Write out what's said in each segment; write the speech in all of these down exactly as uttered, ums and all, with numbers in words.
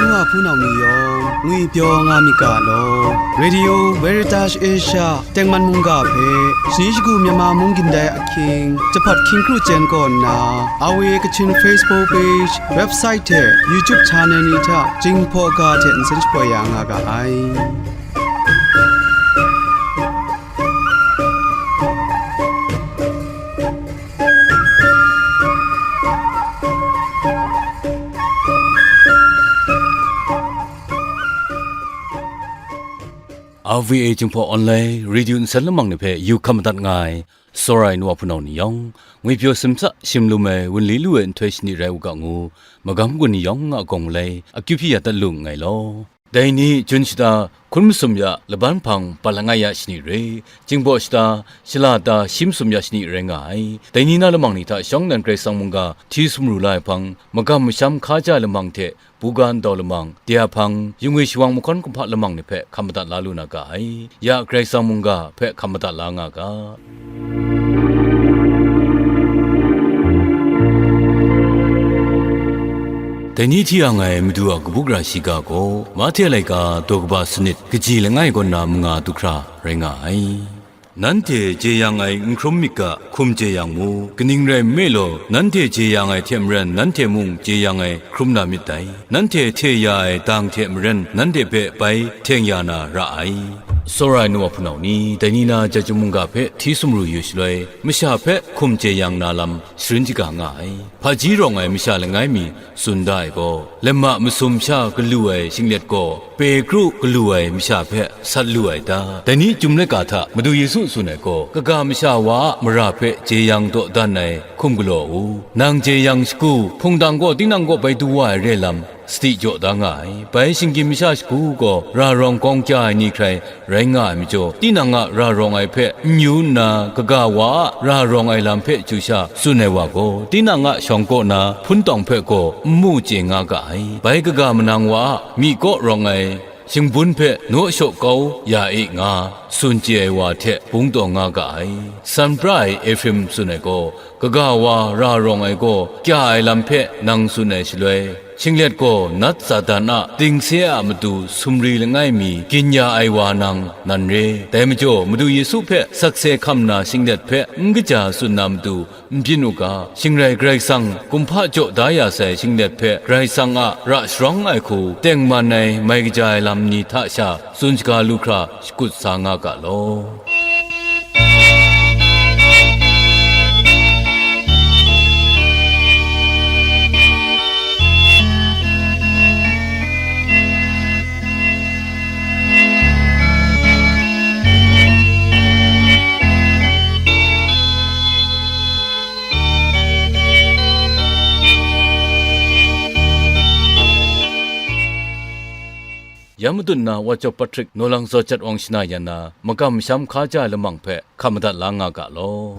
Wa hpunau ni yawng ngwipyaw nga myit ga law. Radio Veritas Asia tengman mungga hpe shani shagu Myanmar mung gindai ahkying jahpat hkying kru chyen kaw nna, R V A Kachin Facebook page, website hte YouTube channel ni hta Jinghpaw ga hte nsen shapoi ya nga ga ai. R V A Jinghpaw Online Radio nsen lamang ni hpe yu hkam madat nga ai, tsawra ai nu wa hpunau ni yawng, ngwipyaw simsa shim lum ai, wunli lu ai nhtoi shani rai u ga ngu, magam gun ni yawng a gawng malai akyu hpyi ya dat lu nngai law. Dai ni, Jun shata, hkun masum ya laban hpang, pat langai ya shani re, Jinghpaw shata, shala ta shi masum ya shani rai nga ai. Dai ni na lamang ni hta shawng nnan Karai Kasang mungga hti sumru la ai hpang, magam masham hka ja ai lamang hte, buga ndau lamang, de a hpang, yungwi shawang mahkawn kumhpa lamang ni hpe hkam madat la lu na ga ai. Ya Karai Kasang mungga hpe hkam madat la nga ga. Dai ni hti yang ai Madu a kabu gara shiga gaw, Mahte laika daw kaba sanit kaji langai kaw nna manga du hkra rai nga ai. Nanhte jeyang ai n hkrum myit ga, hkum jeyang mu, kaning rai nme law, nanhte jeyang ai hte maren nanhte mung jeyang ai hkrum na myit dai. Nanhte hte ya ai dang hte maren nanhte hpe bai hteng ya na ra ai. Tsawra ai nu wa hpunau ni, dai ni na Jahtum mungga hpe hti sumru yu shaloi, masha hpe hkum jeyang na lam sharin shaga nga ai. Hpaji rawng ai masha langai mi tsun da ai gaw, lama masum sha galu ai shinglet gaw, Petru galu ai masha hpe sat lu ai ta? Dai ni Chyum laika hta Madu Yesu tsun ai gaw, kaga masha wa a mara hpe jeyang dawdan ai hkum galaw u. Nang jeyang shagu, hpungdang gaw tinang kaw bai du wa ai re lam, sadi jaw da nga ai. Bai shinggyim masha shagu gaw, ra rawng gawng kya ai ni hkrai rai nga ai majaw, tinang a ra rawng ai hpe n yu nna, kaga wa a ra rawng ai lam hpe chyu sha tsun ai wa gaw, tinang a shawng kaw na hpun tawng hpe gaw n mu chye nga ga ai. Bai kaga manang wa a myi kaw rawng ai shingbun hpe naw shaw kau ya e nga tsun chye ai wa hte bung taw nga ga ai. San pra ai Efrim tsun ai gaw, kaga wa ra rawng ai gaw kya ai lam hpe nang tsun ai shaloi, shinglet gaw nat Satan a dingse a matu sumri langai mi gin ya ai wa nang nan re. Dai majaw, Madu Yesu hpe sakse hkam na shinglet hpe n kaja tsun na matu n byin u ga, shing rai Karai Kasang kumhpa jaw da ya sai shinglet hpe Karai Kasang a ra sharawng ai hku tengman ai mai kaja ai lam ni hta sha tsun shaga lu hkra shakut sa nga ga law. Ya madun na Wa Jaw Patrick, Naw Lang Zaw Jat Wang Shana Yan na, makam masham hkaja ai lamang hpe hkam madat la nga ga law.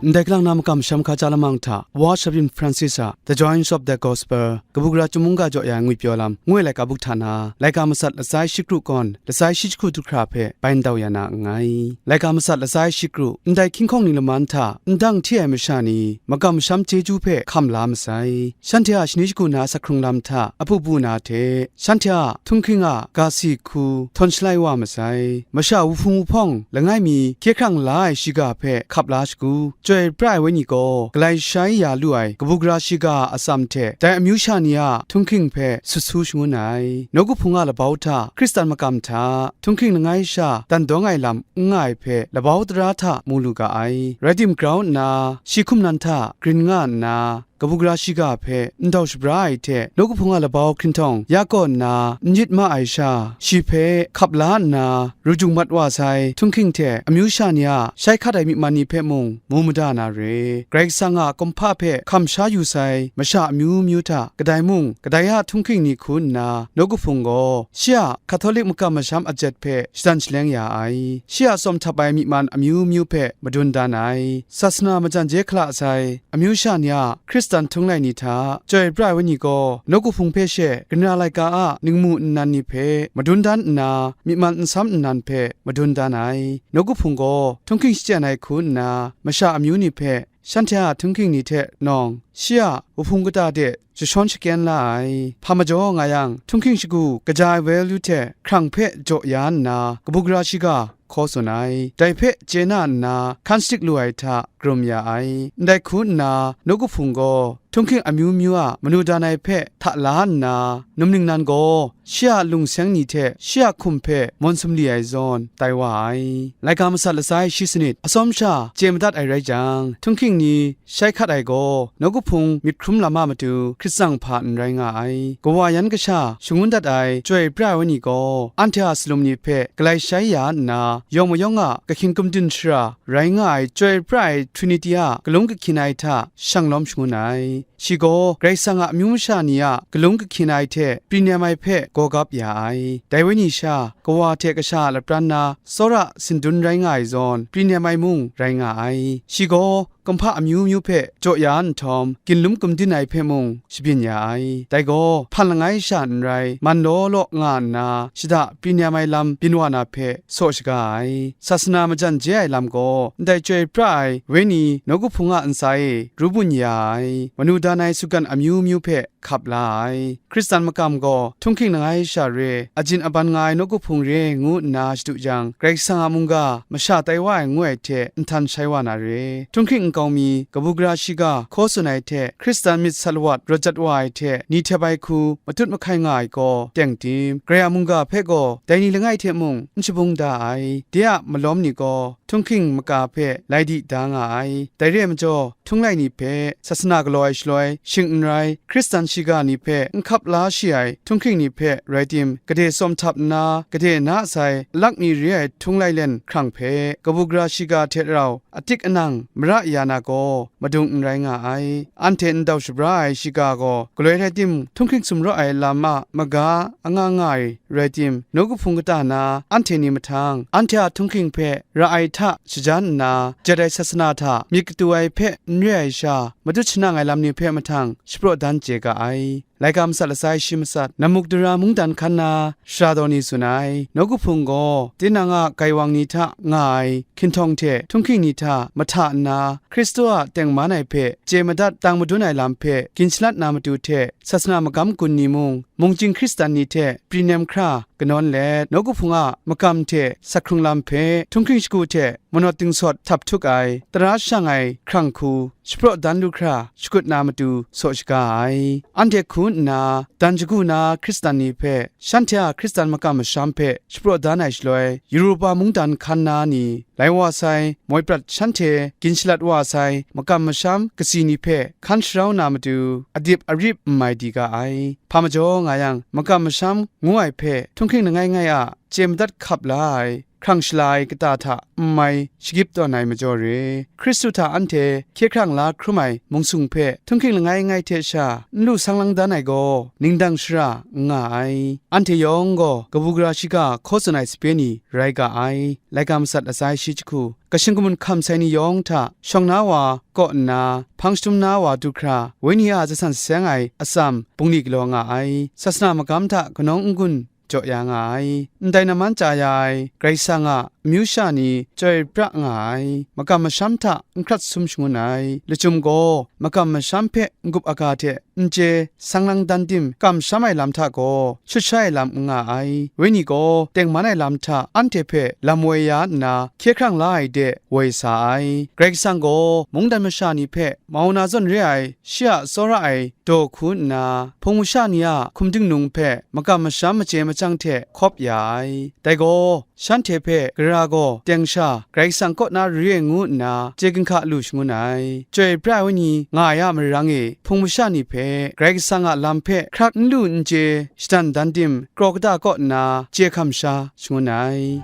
Ndai kalang na makam masham hkaja lamang hta, Wa Shabyin Francis a The Joys of the Gospel, Kabu Gara Chyum mungga jaw ya ai ngwipyaw lam, ngu ai laika buk hta na, laika matsat latsai shi kru kawn, latsai shi jahku du hkra hpe bai ndau ya na nngai. Laika matsat latsai shi kru, ndai hkying hkawng ni laman hta, ndang hti ai masha ni, makam masham chyeju hpe hkam la masai. Shanhte a shani shagu na asak hkrung lam hta, apu bu na hte, shanhte a htunghking a ga si hku htawn shalai wa masai. Masha wuhpung wuhpawng langai mi hkye hkrang la ai shiga hpe hkap la shagu, Chyoi pra ai wenyi gaw, galai shai ya lu ai kabu gara shiga a atsam hte dai amyu sha ni a htunghking hpe sut su shangun ai. Nawku Hpung a labau hta Hkristan makam hta htunghking langai sha dan dawng ai lam n nga ai hpe labau tara hta mu lu ga ai. Rai tim grau nna, shi hkum nan hta grin nga nna, kabu gara shiga hpe ndau shabra ai hte, Nawku Hpung a labau hkrinhtawng ya kaw nna n yit ma ai sha, shi hpe hkap la nna, ru jung mat wa sai htunghking hte amyu sha ni a shai hkat ai myi man ni hpe mung mu mada na re. Karai Kasang a kumhpa hpe hkam sha yu sai masha amyu myu hta kadai mung kadai a htunghking ni hku nna, Nawku Hpung gaw shi a Hkatolik makam masham ajet hpe shadan shaleng ya ai. Shi a tsawm htap ai myi man amyu myu hpe madun dan ai. Sasana majan je hkala sai amyu sha ni a Hkristan Hkristan htunglai ni hta, Chyoi pra ai Wenyi gaw, nawku hpung hpe she, ginra laika a ningmu nnan ni hpe madun dan nna, myi man nsam nnan hpe madun dan ai. Nawku hpung gaw, htunghking shachyen ai hku nna, masha amyu ni hpe, shanhte a htunghking ni hte nawng, shi a wuhpung kata de jashawn shakyen la ai. Hpa majaw nga yang, htunghking shagu kaja ai value hte hkrang hpe jaw ya nna, kabu gara shiga hkaw tsun ai. Dai hpe chye na nna, hkan shadik lu ai hta karum ya ai. Ndai hku nna, nawku hpung gaw, htunghking amyu myu a manu dan ai hpe hta la nna, num ningnan gaw, shi a lungseng ni hte shi a hkum hpe mawn sumli ai zawn tai wa ai. Laika masat lasai shi sanit, atsawm sha chye madat ai rai jang, htunghking ni shai hkat ai gaw, nawku hpung myit hkrum lam a matu hkrit tsang hpa n rai nga ai. Kawa yan kasha shangun dat ai Chyoi pra ai Wenyi gaw, anhte a salum ni hpe galai shai ya nna, yawng mayawng a kahkying kumdin shara rai nga ai Chyoi pra ai Trinity a kalung kahkyin ai hta shang lawm shangun ai. Shi gaw Karai Kasang a amyu masha ni a kalung kahkyin ai hte pyi nem ai hpe gawgap ya ai. Dai Wenyi sha, kawa hte kasha a lapran na tsawra sindun rai nga ai zawn, pyi nem ai mung rai nga ai. Shi gaw kumhpa amyu myu hpe jaw ya nhtawm, ginlum kumdin ai hpe mung shabyin ya ai. Dai gaw, hpan langai sha n rai, man law law nga nna, shada pyi nem ai lam byin wa na hpe saw shaga ai. Sasana majan je ai lam gaw, ndai Chyoi pra ai Wenyi nawku hpung a ntsa e ru bun ya ai, manu dan ai sutgan amyu myu hpe hkap la ai. Hkristan makam gaw htunghking langai sha re, ajin aban nga ai nawku hpung re ngu nna shadu jang, Karai Kasang a mungga masha tai wa ai ngu ai hte nhtan shai wa na re. Htunghking nkau mi, kabu gara shiga hkaw tsun ai hte, Hkristan myit sat lawat rawt jat wa ai hte, ni htep ai hku matut mahkai nga ai gaw teng tim, Karai a mungga hpe gaw dai ni langai hte mung n shabung da ai. De a malawm ni gaw htunghking maka hpe lai di da nga ai. Dai re ai majaw, htunglai ni hpe sasana galaw ai shaloi, shing n rai, Hkristan shiga ni hpe n hkap la shi ai htunghking ni hpe rai tim, gade tsawm htap nna, gade na sai alak mi re ai htunglai len hkrang hpe, kabu gara shiga hte rau atik anang mara ya na gaw, madung n rai nga ai. Anhte ndau shabra ai shiga gaw, galoi rai tim, htunghking sumraw ai lam a maga anga nga ai rai tim, nawku hpung kata na anhte ni mahtang, anhte a htunghking hpe ra ai hta shajan nna, jet ai sasana hta myit katu ai hpe n re ai sha, matut shanang ai lam ni hpe mahtang shapraw dan chye ga ai. Laika masat lasai shi masat, Namuk Dara mungdan hkan na shara daw ni tsun ai, nawku hpung gaw tinang a gaiwang ni hta nga ai hkinhtawng hte htunghking ni hta mahta nna, Hkristu a tengman ai hpe chye madat tang madun ai lam hpe gin shalat na matu hte, sasana magam gun ni mung, mungchying Hkristan ni hte pyi nem hkra kanawn let, nawku hpung a makam hte sak hkrung lam hpe htunghking shagu hte manawt dingsawt htap htuk ai, tara shang ai hkrang hku shapraw dan lu hkra shakut na matu saw shaga ai. Anhte hku nna dan shagu na Hkristan ni hpe, shanhte a Hkristan makam masham hpe shapraw dan ai shaloi, Europa mungdan hkan na ni, lai wa sai moi prat shanhte gin shalat wa sai makam masham kasi ni hpe hkan sharau na matu, adip arip n mai di ga ai. Hpa majaw nga yang, makam masham ngu ai hpe htunghking langai ngai a chye madat hkap la ai, hkrang shala ai kata hta n mai shagip tawn ai majaw re, Hkristu hta anhte hkye hkrang la hkrum ai mungsung hpe htunghking langai ngai hte sha n lu sang lang dan ai gaw, ningdang shara n nga ai. Anhte yawng gaw kabu gara shiga hkaw tsun ai sape ni rai ga ai. Laika masat lasai shi jahku, kashing kamun hkam sai ni yawng hta shawng na wa kaw nna, hpang shadum na wa du hkra, Wenyi a jasan saseng ai atsam bungli galaw nga ai. Sasana magam hta kanawng n-gun jaw ya nga ai. Ndai namman chya ya ai Karai Kasang a amyu sha ni chyoi pra nga ai. Makam masham hta n hkrat sum shangun ai. Lachyum gaw makam masham hpe n-gup aga hte n chye sang lang dan tim, kamsham ai lam hta gaw shut sha ai lam n nga ai. Wenyi gaw tengman ai lam hta anhte hpe lam woi ya nna, hkye hkrang la ai de woi sa ai. Karai Kasang gaw mungdan masha ni hpe mau na zawn re ai shi a tsawra ai daw hku nna, hpung masha ni a hkum dingnung hpe makam masham machye machyang hte hkawp ya ai. Dai gaw, shanhte hpe gara gaw teng sha Karai Kasang kaw na re ai ngu nna chye ginhka lu shangun ai. Chyoi pra ai Wenyi nga ai a marang e, hpung masha ni hpe Karai Kasang a lam hpe hkrak n lu n chye shadan dan tim, kraw kata kaw nna chye hkam sha shangun ai.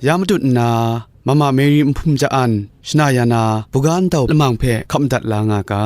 Ya matut nna, Mama Mary nhpum ja an, shana ya na, buga ntau lamang hpe hkap madat la nga ga.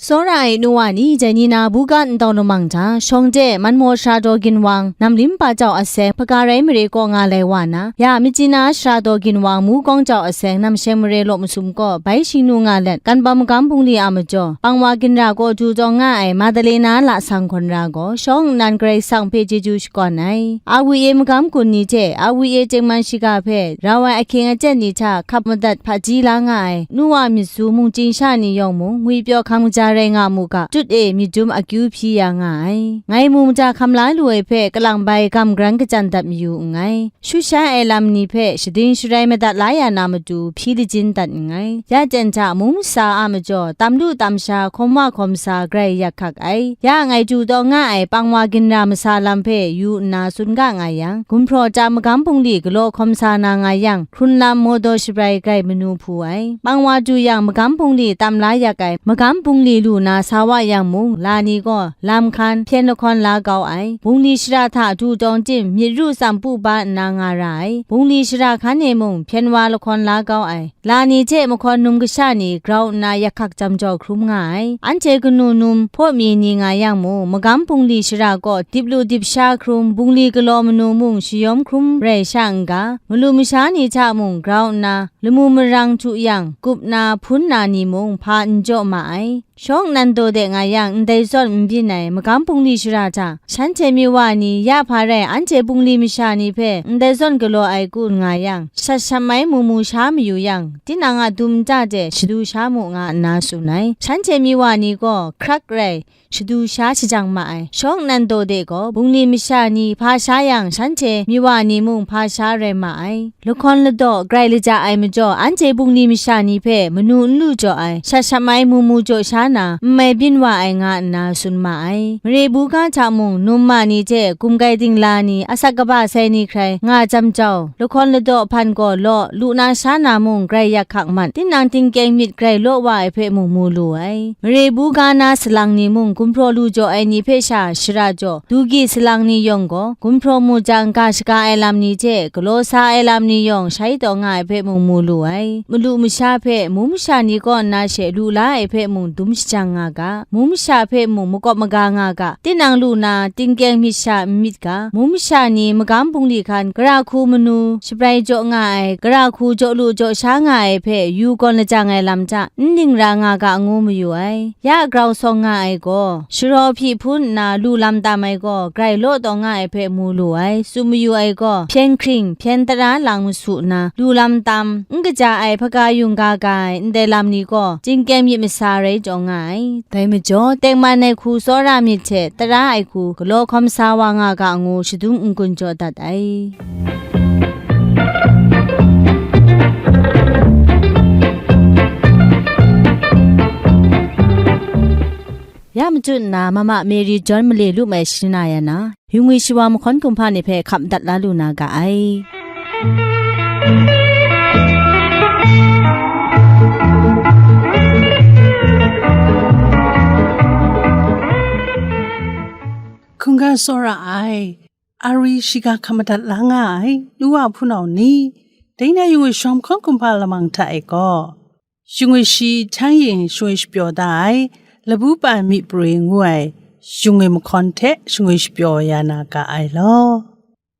Tsawra ai nu wa ni, dai ni na buga ntau lamang hta, shawng de, manmaw sara daw ginwang, nam lim pa jau aseng, hpaga rai mare kaw nga lai wa na, ya Myitkyina sara daw ginwang, mukawng jau aseng, nam sheng mare law masum kaw bai shingnu nga let, kan bam magam bungli a majaw, pang wa ginra kaw du taw nga ai Madalena lasang hkawn ra gaw, shawng nnan Karai Kasang hpe chyeju shakawn ai. A wi e magam gun ni hte, a wi e tengman shiga hpe rau ai ahkying aten ni hta hkap madat hpaji la nga ai, nu wa myit su mungchying sha ni yawng mung, ngwipyaw hkam kaja rai nga mu ga, tut e myit dum akyu hpyi ya nga ai. Ngai mu maja hkam la lu ai hpe, kalang bai gam garan kachyan dat mayu nngai. Shu shai ai lam ni hpe shading sharai madat la ya na matu hpyi lajin dat nngai. Ya ten hta mung masa a majaw, tam lu tam sha, hkawm wa hkawm sa, grai yak hkak ai. Ya ngai du taw nga ai pang wa ginra masa lam hpe yu nna tsun ga nga yang, gumhpraw chyam magam bungli galaw hkawm sa na nga yang, hkrun lam mawdaw shabrai grai manu hpu ai. Pang wa du yang, magam bungli tam la yak ai, magam bungli lu na sa wa yang mung, la ni gaw lam hkan hpyen lahkawn la kau ai. Bungli shara hta du tawng tim, myit ru tsam pu ba nna nga ra ai. Bungli shara hkan e mung hpyen wa lahkawn la kau ai. La ni hte mahkawn num kasha ni grau nna yak hkak jam jau hkrum nga ai. Anhte kanu num hpaw mi ni nga yang mung, magam bungli shara kaw dip lu dip sha hkrum, bungli galaw manu mung shayawm hkrum rai sha n ga, malu masha ni hta mung grau nna lamu marang htu yang, kup na, hpun na ni mung hpa n jaw ma ai. Shawng nnan daw de nga yang, ndai zawn n byin ai magam bungli shara hta, shanhte mi wa ni ya hpa rai anhte bungli masha ni hpe ndai zawn galaw ai kun nga yang, shat shat mai mu mu sha mayu yang, tinang a dum nta de shadu sha mu nga nna tsun ai. Shanhte mi wa ni gaw hkrak rai shadu sha shajang ma ai. Shawng nnan daw de gaw, bungli masha ni hpa sha yang, shanhte mi wa ni mung hpa sha rai ma ai. Lahkawn ladaw grai laja ai majaw, anhte bungli masha ni hpe manu n lu jaw ai, shat shat mai mu mu jaw sha na, n mai byin wa ai nga nna tsun ma ai. Mare buga hta mung, num ma ni hte gumgai dingla ni, asak kaba sai ni hkrai nga jam jau, lahkawn ladaw hpan gaw law, lu na sha na mung grai yak hkak mat, tinang tingkyeng myit grai law wa ai hpe mung mu lu ai. Mare buga na salang ni mung, gumhpraw lu jaw ai ni hpe sha shara jaw, Dugi salang ni yawng gaw, gumhpraw mu jang ga shaga ai lam ni hte galaw sa ai lam ni yawng shai taw nga ai hpe mung mu lu ai. Malu masha hpe, mu masha ni kaw nna she lu la ai hpe mung dum shajang nga ga, mu masha hpe mung makawp maga nga ga, tinang lu na tingkyeng myit sha n myit ga, mu masha ni magam bungli hkan gara hku manu shabrai jaw nga ai, gara hku jaw lu jaw sha nga ai hpe yu gawn lajang ai lam hta n ning ra nga ga ngu mayu ai. Ya grau sawng nga ai gaw, sharaw hpyi hpun nna lu lam tam ai gaw, grai law taw nga ai hpe mu lu ai, tsun mayu ai gaw, hpyen hkring, hpyen tara lang masu nna, lu lam tam, n kaja ai hpaga yungga ga ai ndai lam ni gaw, tingkyeng myit masa rai taw nga ai. Dai majaw, tengman ai hku tsawra myit hte tara ai hku galaw hkawm sa wa nga ga ngu shadum n-gun jaw dat ai. Ya machyu nna, Mama Mary John male lu mai shana ya na, yu ngwi shawa mahkawn kumhpa ni hpe hkap dat la lu na ga ai. Hkungga tsawra ai, ari shiga hkam madat la nga ai, nu wa hpunau ni, dai na yu ngwi shawa mahkawn kumhpa lamang hta e gaw, shingwi shi htang yin shingwi shapyaw da ai, labu pa myit prwi ngu ai, shingwi mahkawn hte shingwi shapyaw ya na ga ai law.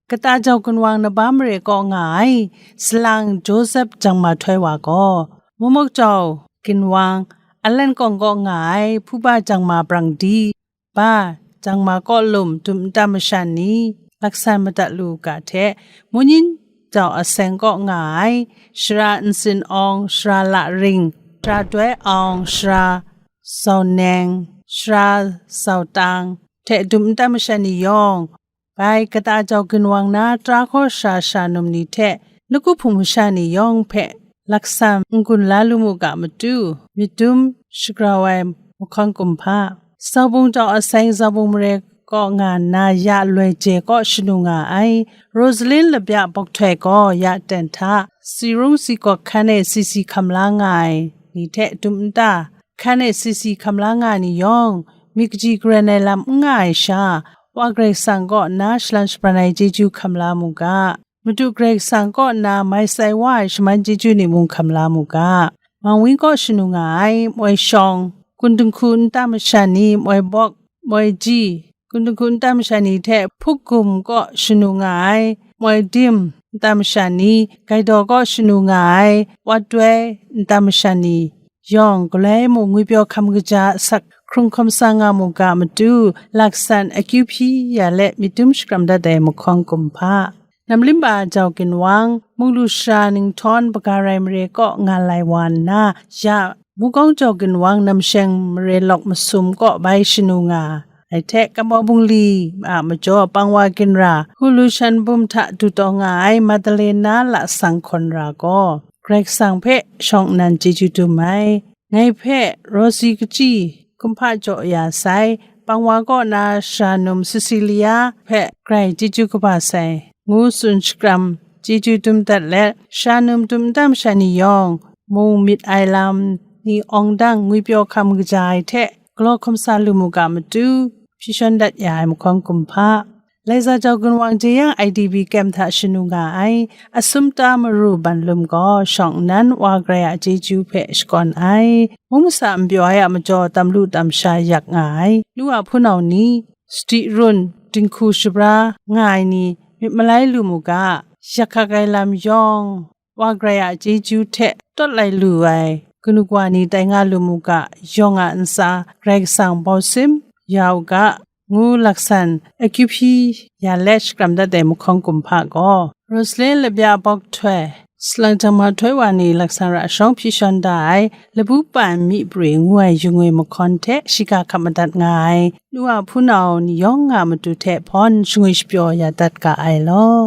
Kata jau ginwang naba mare kaw nga ai, salang Joseph Jangma Htoi wa gaw, Mumuk jau ginwang Alan Kawng kaw nga ai, Hpuba Jangma Brang Di, ba Jangma Kawlum dum nta masha ni, laksan madat lu ga hte, Munyin jau Aseng kaw nga ai, Shara Nsin Awng, Shara La Ring, Shara Doi Awng, Shara Zau Neng, Shara Zau Tang hte dum nta masha ni yawng, bai kata jau ginwang na tara hkaw sha sha num ni hte, nawku hpung masha ni yawng hpe laksan n-gun la lu mu ga matu, myit dum shagrau ai mahkawn kumhpa, Zaubung jau Aseng Zaubung mare kaw nga nna ya loi je kaw shanu nga ai, Rosalin Labya Bawk Htoi gaw ya ten hta, si rung si gawk hkan e si si hkam la nga ai ni hte dum nta, hkan e si si hkam la nga ai ni yawng, myit kaji karen ai lam n nga ai sha, Wa Karai Kasang kaw nna shalan shabran ai chyeju hkam la mu ga. Madu Karai Kasang kaw nna mai sai wa ai shaman chyeju ni mung hkam la mu ga. Mangwi kaw shanu nga ai, moi shawng, Kun Dinghku nta masha ni, Moi Bawk, Moi Ji, Kun Dinghku nta masha ni hte Hpukgum kaw shanu nga ai, Moi Dim nta masha ni, Gaidaw kaw shanu nga ai, Watwoi nta masha ni yawng, galoi mung ngwipyaw hkam kaja asak hkrung hkawm sa nga mu ga matu, laksan akyu hpyi ya let myit dum shakram dat ai mahkawng kumhpa. Namlimba Jau Ginwang, Munglu Sara Ninghtawng Bagarai Mare kaw nga lai wa nna, ya Mukawng Jau Ginwang Namsheng Mare Lawk Masum kaw bai shanu nga ai hte, Kambawng Bungli a majaw Pangwa Ginra, Hulu Shan Bum hta du taw nga ai Madalena Lasang Hkawn Ra gaw, Karai Kasang hpe shawng nnan chyeju dum ai. Ngai hpe Rosi Kaji kumhpa jaw ya sai, Pangwa kaw na sara num Cecilia hpe grai chyeju kaba sai, ngu tsun shakram, chyeju dum dat let, sara num dum nta masha ni yawng, mung myit ai lam ni awng dang ngwipyaw hkam kaja ai hte, galaw hkawm sa lu mu ga matu, hpyi shawn dat ya ai mahkawng kumhpa. Laiza Jau Ginwang Jeyang I D P kyem hta shanu nga ai, Asumta Maru Ban Lum gaw shawng nnan Wa Karai a chyeju hpe shakawn ai. Mung masa n pyaw ai a majaw tam lu tam sha yak nga ai. Nu a hpunau ni, Sadi Run, Dinghku Shabra nga ai ni, myit malai lu mu ga, yak hkak ai lam yawng, Wa Karai a chyeju hte tawt lai lu ai, kanu kawa ni tai nga lu mu ga, yawng a ntsa Karai Kasang bau sim ya u ga, ngu laksan akyu hpyi ya let shakram dat ai mahkawng kumhpa gaw, Roslyn Labya Bawk Htoi, Salang Jangma Htoi wa ni laksan ra shawng hpyi shawn da ai, Labu Pan Myi Prwi ngu ai yung ai mahkawn hte shiga hkap madat nga ai, nu a hpunau ni yawng nga matu hte hpawn shangwi shapyaw ya dat ga ai law.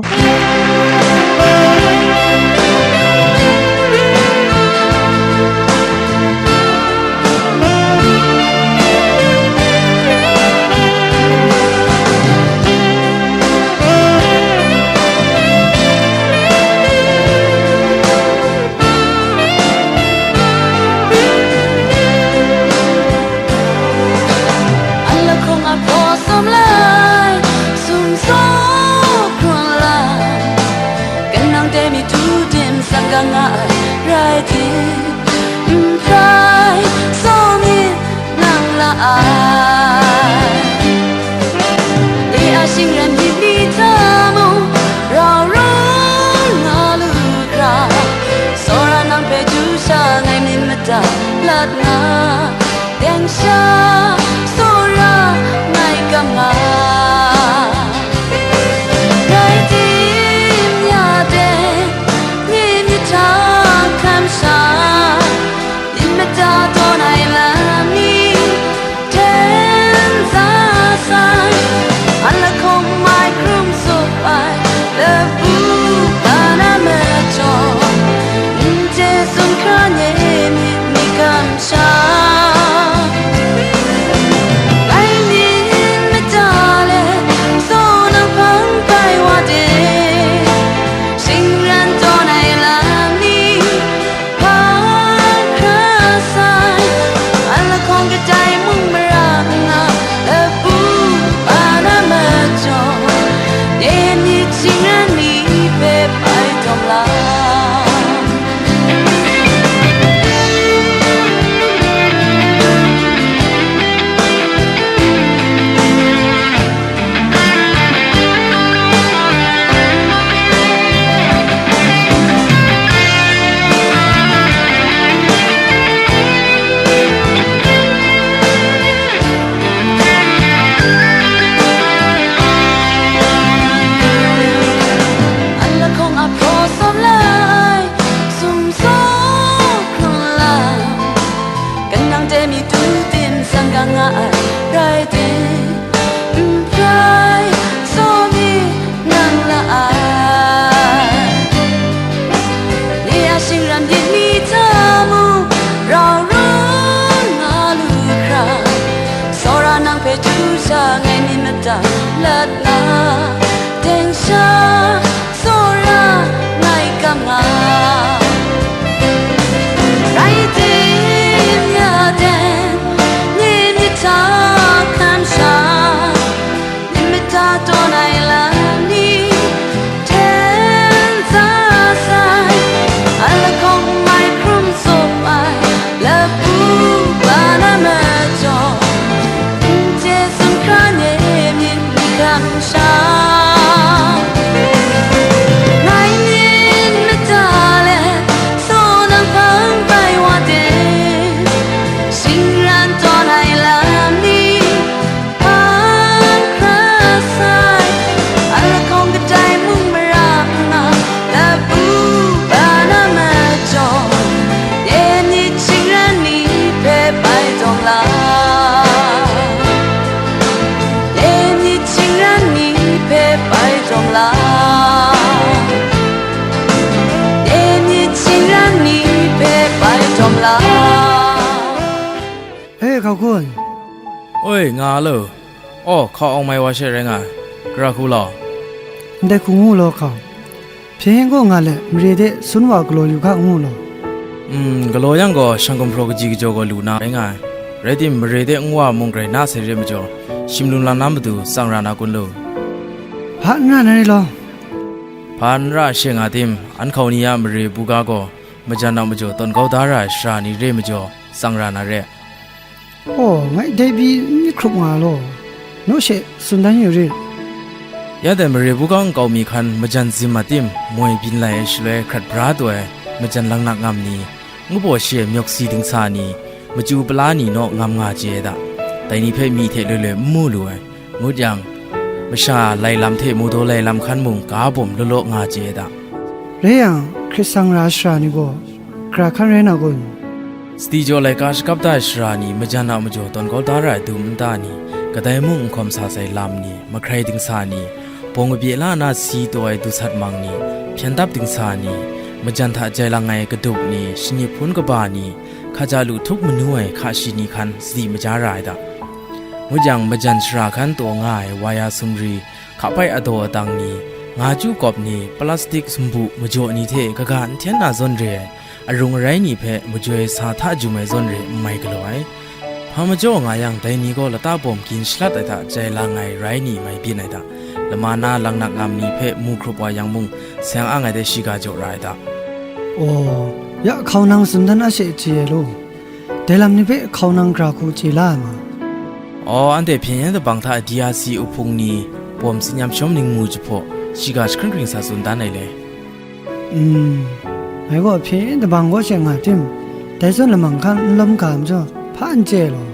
An lahkawng a hpaw sawm lai, sum sawk hkrum lai, kanang de mi tu dim sang ga nga ai, rai tim, n rai, sawng myit nang la ai. E a shing ren myit ni hta mung, rau rau nga lu hkra, tsawra nang hpe du sha ngai myit mada lat nga, deng sha tsawra ngai kam nga. Rai tim ya de, ni myit hta hkam sha, myit Hkau kun. Oi, nga lo. Aw, hkau awng mai wa she rai nga ai. Gara hku law. Ndai hku ngu law hkau. Hpyen yen gaw nga let, mare de sun wa galaw yu hka ngu law. Mm, galaw yang gaw, shang gumhpraw kaji kajaw gaw lu na rai nga ai. Rai tim, mare de nwa mung grai na sai re majaw, shim lum lam na matu tsang ra na kun lu. Hpa n ra na re law. Hpa n ra she nga tim, an hkau ni a mare buga gaw, majan a majaw tawn kau da ra ai shara ni re majaw, tsang ra na re. Aw, ngai dai pyi n myit hkrup nga law, naw she tsun dan yu rit. Ya dai mare buga nkau mi hkan majan zim a tim moi byin lai ai shaloi hkrat bra taw ai majan langnak ngam ni, ngu baw shi ai myawk si dingsa ni, machyu pala ni naw ngam nga chye ai da. Dai ni hpe myi hte loi loi n mu lu ai. Ngut yang, masha lai lam hte mu daw lai lam hkan mung ga bawm law law nga chye ai da. Rai yang, hkrit sang ra ai shara ni gaw, gara hkan rai na kun? Sadi jaw laika shakap da ai shara ni majan a majaw tawn kau da ra ai dum nta ni, kadai mung n hkawm sa sai lam ni, mahkrai dingsa ni, bawng kabye la na si taw ai dusat mang ni, hpyen dap dingsa ni, majan hta jai lang ai kadup ni, shanip hpun kaba ni, hkaja lu htup manu ai hka shi ni hkan sadi maja ra ai da. Ngut yang, majan shara hkan taw nga ai waya sumri, hkapai adaw adang ni, nga chyu kawp ni, plastik sumbu majaw ni hte kaga n hten na zawn re ai, arung arai ni hpe majoi sa hta jum ai zawn re n mai galaw ai. Hpa majaw nga yang, dai ni gaw lata bawm gin shalat ai hta jai lang ai rai ni mai byin ai da. Lama na langnak ngam ni hpe mu hkrup wa yang mung, seng ang ai de shiga jaw ra ai da. Aw, ya hkau nang tsun dan a she chye ai law. Dai lam ni hpe hkau nang gara hku chye la ai ma? Aw, anhte hpyen yen dabang hta D R C uhpung ni bawm tsin yam shawm ning mu jahpaw, shiga jahkring hkring sa tsun dan ai le. Mm, ngai gaw hpyen yen dabang kaw she nga tim, dai zawn lamang hkan n lawm ga majaw, hpa n chye law.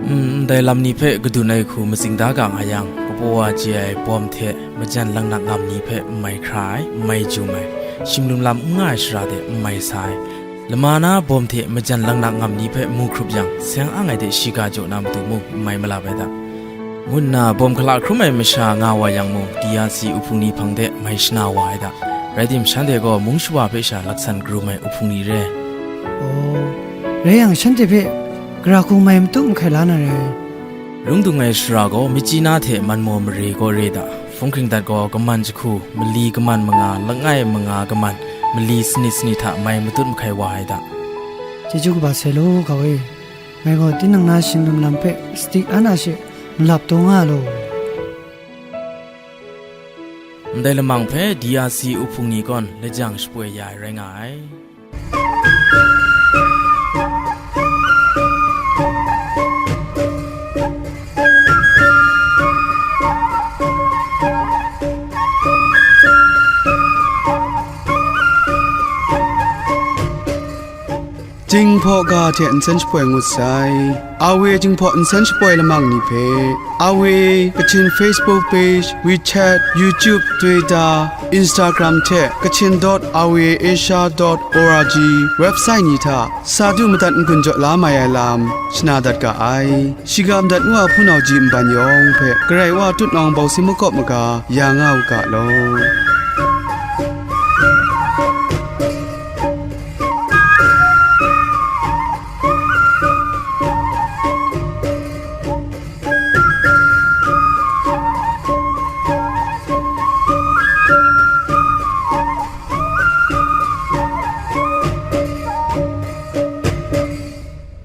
Mm, ndai lam ni hpe kadun ai hku matsing da ga nga yang, kapaw wa chye ai bawm hte majan langnak ngam ni hpe n mai hkra ai, n mai jum ai, shim lum lam n nga ai shara de n mai sa ai, lama na bawm hte majan langnak ngam ni hpe mu hkrup yang, seng ang ai de shiga jaw na matu mung n mai malap ai da, ngu nna bawm hkala hkrum ai masha nga wa yang mung, D R C uhpung ni hpang de mai shana wa ai da. Rai tim, shanhte gaw mung shawa hpe sha laksan karum ai uhpung ni re. Aw, rai yang, shanhte hpe gara hku mai matu mahkai la na re. Lung dung ai shara gaw, Myitkyina hte Manmaw mare gaw re da. Hpung hkring dat gaw, kaman jahku, mali kaman manga, langai manga kaman, mali sanit sanit hta mai matut mahkai wa ai da. Chyeju kaba sai law, hkau e. Ngai gaw tinang na shim lum lam hpe sadi an a she malap taw nga law. Ndai lamang hpe D R C uhpung ni gawn lajang shapoi ya ai rai nga ai. Jinghpaw ga hte nsen shapoi ngut sai. Awe Jinghpaw nsen shapoi lamang ni hpe, Awe Kachin Facebook page, WeChat, YouTube, Twitter, Instagram hte Kachin dot awe asia dot org website ni hta sa du madat n-gun jaw la mai ai lam shana dat ga ai. Shiga madat ngu a hpunau ji nban yawng hpe Karai Wa tutnawng bawsi makawp maga ya nga u ga law.